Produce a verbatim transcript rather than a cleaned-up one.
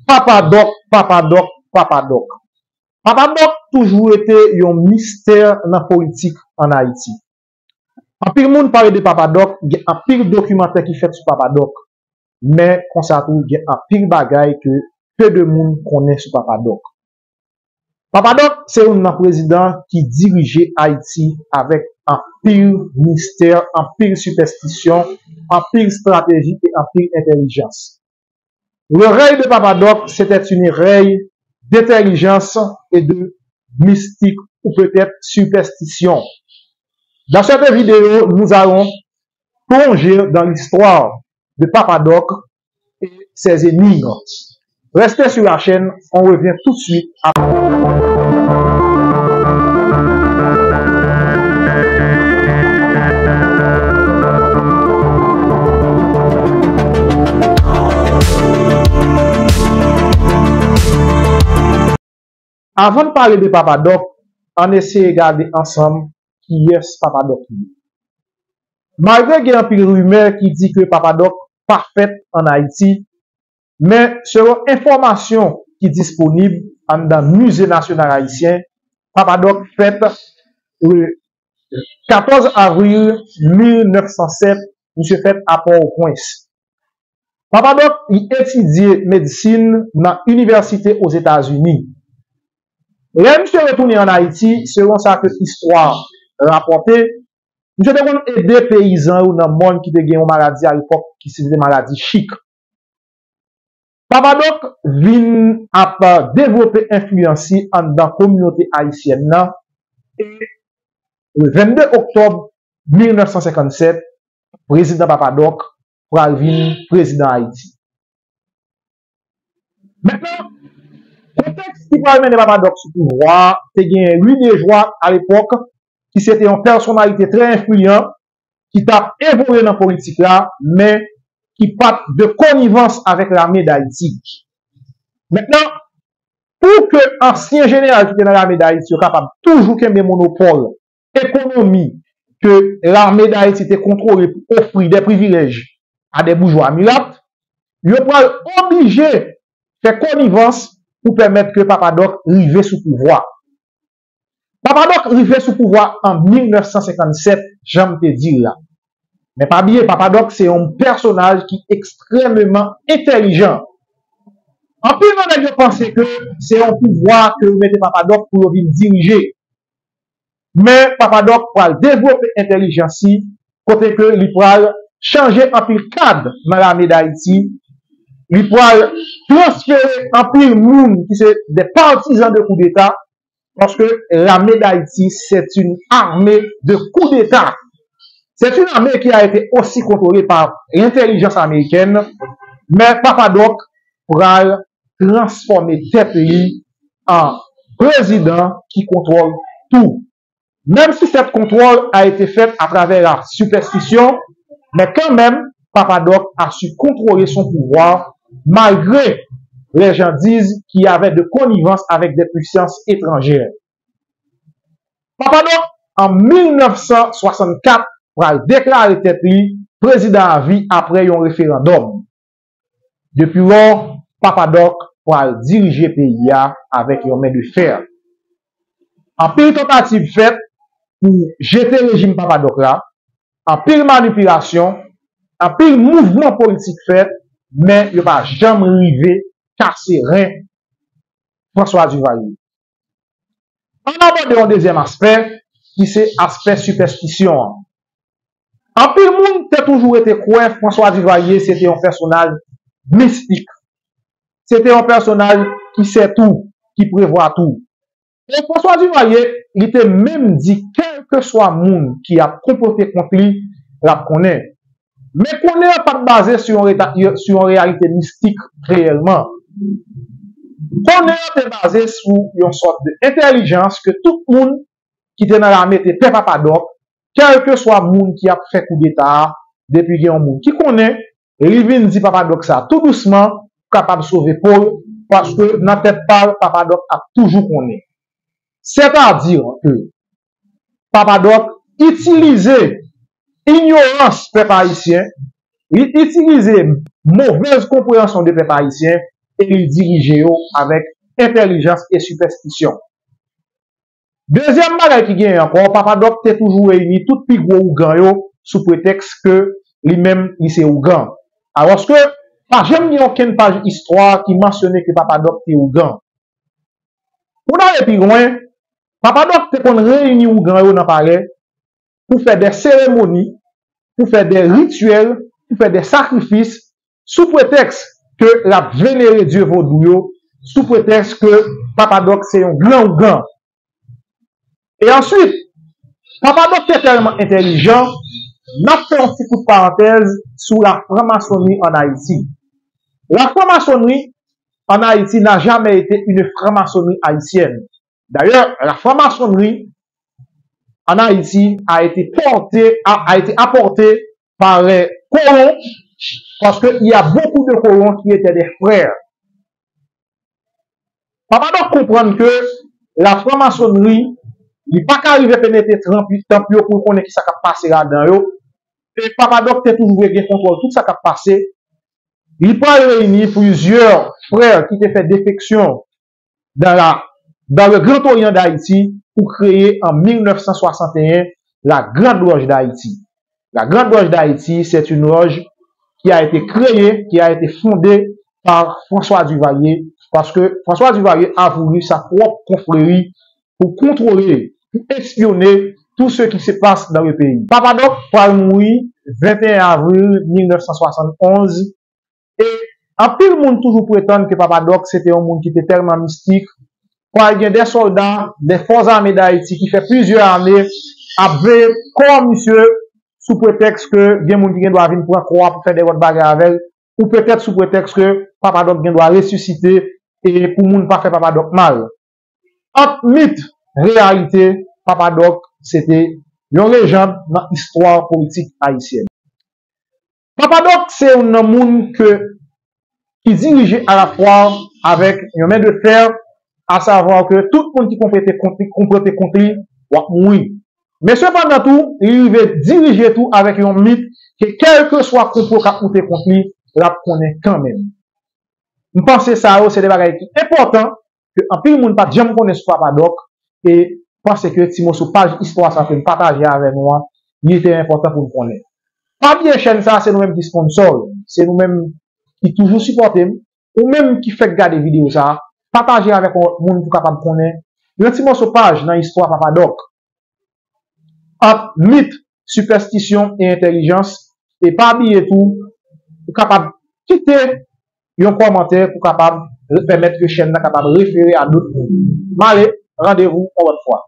Papa Dòk, Papa Dòk, Papa Dòk. Papa Dòk toujou rete yon mistè nan politik ann Ayiti. Anpil moun pale de Papa Dòk, gen anpil dokimantè ki fèt sou Papa Dòk, men konsa tou gen anpil bagay ke pe de moun konnen sou Papa Dòk. Papa Dòk se youn nan prezidan ki dirije Ayiti avèk anpil mistè, anpil sipèstisyon, anpil estrateji e anpil entèlijans. Le rèy de Papa Dòk se te yon rèy d'entèlijans e de mistik ou petèt sipèstisyon. Dans cette vidéo, nous allons plonger dans l'histoire de Papa Dòk et ses énigmes. Restez sur la chaîne, on revient tout de suite après. Avan n pale de Papa Dòk, ann eseye gade ansanm kiyès Papa Dòk ye. Malgre gen anpil rimè ki di ke Papa Dòk pa fèt ann Ayiti, men selon enfòmasyon ki disponib anndan Mize Nasyonal Ayisyen, Papa Dòk fèt le katòz avril mil nèf san sèt, misye fèt a Pòtoprens. Papa Dòk, li etidye medsin nan inivèsite Ozetazini. Lè misye retounen ann Ayiti, selon sa ke istwa rapòte, misye te konn ede peyizan yo nan mòn ki te gen yon maladi alepòk ki se te maladi chik. Papa Dòk vin ap devlope enfliyans li anndan kominote ayisyèn nan e le vennde oktòb mil nèf san senkannsèt, prezidan Papa Dòk pral vin prezidan Ayiti. Mentnan, kontèks ki pral mennen Papa Dòk sou pouvwa a, te gen Louis Déjoie alepòk, ki se te yon pèsonalite trè enfliyan, ki t ap evolye nan politik la, men ki pa t de konivans avèk Lame Dayiti. Mentnan, pou ke ansyen jeneral ki te nan Lame Dayiti yo kapab toujou kenbe monopòl ekonomi ke Lame Dayiti te kontwole pou ofri de privilèj a de boujwa milat, yo pral oblije fè konivans pou pèmèt ke Papa Dòk rive sou pouvwa. Papa Dòk rive sou pouvwa an mil nèf san senkannsèt, jan m te di l la. Men pa bliye, Papa Dòk se yon pèsonaj ki ekstrèmeman entèlijan. Anpil nan nèg yo panse ke se yon pouvwa ke yo mete Papa Dòk pou yo vin dirije. Men Papa Dòk pral devlope entèlijans li, kote ke li pral chanje anpil kad nan Lame Dayiti, li pral transfere anpil moun ki se de patizan de koudeta, paske Lame Dayiti, c'est une armée de coup d'État. C'est une armée qui a été aussi contrôlée par l'intelligence américaine, men Papa Dòk pral transfòme tèt li an prezidan ki kontwòl tou. Même si cette contrôle a été faite à travers la superstition, mais quand même, Papa Dòk a su contrôler son pouvoir malgré les gens disent qu'il y avait de connivence avec des puissances étrangères. Papa Dòk, an mil nèf san swasannkat, pral deklare tèt li prezidan avi apre yon referandòm. Depi lò, Papa Dòk pral dirije peyi a avèk yon men de fè. Anpil tantativ fèt pou jete rejim Papa Dòk la, anpil manipilasyon, anpil mouvman politik fèt, men yo pa janm rive kase ren François Duvalier. Ann abòde yon dezyèm aspè, ki se aspè sipèstisyon an. Anpil moun te toujou rete kwè François Duvalier se te yon pèsonaj mistik. Se te yon pèsonaj ki sè tou, ki prevwa tou. E François Duvalier, li te menm di kèlkeswa moun ki ap konplote kont li, l ap konnen. Men konnen an pa t baze sou yon reta-, sou yon reyalite mistik reyèlman. Konnen an te baze sou yon sòt de entèlijans ke tout moun ki te nan lame te pè Papa Dòk, kèlkeswa moun ki ap fè koudeta a, depi gen yon moun ki konnen, li vin di Papa Dòk sa tou dousman pou kapab sove po l, paske nan tèt pa l, Papa Dòk ap toujou konnen. Sètadi ke Papa Dòk itilize inyorans pèp ayisyen, li itilize movèz konpreyansyon de pèp ayisyen e li dirije yo avèk entèlijans e sipèstisyon. Dezyèm bagay ki genyen ankò, Papa Dòk te toujou reyini tout pi gwo ougan yo sou pretèks ke li menm li se ougan. Alòske pa janm gen okenn paj istwa ki mansyone ke Papa Dòk te ougan. Pou n ale pi lwen, Papa Dòk te konn reyini ougan yo nan palè pou fè de seremoni, pou fè de rityèl, pou fè de sakrifis, sou pretèks ke l ap venere dye vodou yo, sou pretèks ke Papa Dòk se yon gran ougan. E answit, Papa Dòk te tèlman entèlijan, n ap fè yon ti kout parantèz sou lafranmasonri ann Ayiti. Lafranmasonri ann Ayiti n'a jamais été une franc-maçonnerie haïtienne. D'ailleurs, la franc-maçonnerie en Haïti a été portée, a, a été apportée par les colons, parce qu'il y a beaucoup de colons qui étaient des frères. Papa Dòk konprann ke lafranmasonri, li pa ka rive penetre tanp, tanp yo pou l konnen ki sa k ap pase ladan yo. E Papa Dòk te toujou vle gen kontwòl tout sa k ap pase. Li pral reyini plizyè frè ki te fè defeksyon dans la, dans le Grand Orient d'Haïti pour créer en mille neuf cent soixante et un la Grande Loge d'Haïti. La Grande Loge d'Haïti, c'est une loge qui a été créée, qui a été fondée par François Duvalier, parce que François Duvalier a voulu sa propre confrérie pour contrôler, pour espionner tout ce qui se passe dans le pays. Papa Dòk pral mouri venteyen avril mil nèf san swasann onz, e anpil moun toujou pretann ke Papa Dòk se te yon moun ki te tèlman mistik. Pral gen de sòlda, de fò zame Dayiti ki fè plizyè ane ap veye kò misye sou pretèks ke gen moun ki gen dwa vin pran kò a pou fè de lòt bagay avè l, ou petèt sou pretèks ke Papa Dòk gen dwa resisite e pou moun pa fè Papa Dòk mal. Ant mit, reyalite, Papa Dòk se te yon lejand nan istwa politik ayisyèn. Papa Dòk se youn nan moun ke, ki dirije alafwa avèk yon men de fè, asavwa ke tout moun ki konplote kont li, konplote kont li, w ap mouri. Men sepandan tou, li rive dirije tou avèk yon mit ke kèlkeswa konplo k ap moute kont li, l ap konnen kanmenm. M panse sa yo se de bagay ki enpòtan ke anpil moun pa t janm konnen sou Papa Dòk, e panse ke ti moso paj istwa sa ke m pataje avè nou an, li te enpòtan pou n konnen. Pa bliye chèn sa, se nou menm ki sponsò l, se nou menm ki toujou sipòte m, ou menm ki fèk gade videyo sa, pataje avèk yon lòt moun pou kapab konnen yon ti moso paj nan istwa Papa Dòk. Ant mit, sipèstisyon e entèlijans, e pa bliye tou, ou kapab kite yon kòmantè pou kapab pèmèt ke chèn nan kapab refere a dòt moun. M ale, randevou yon lòt fwa.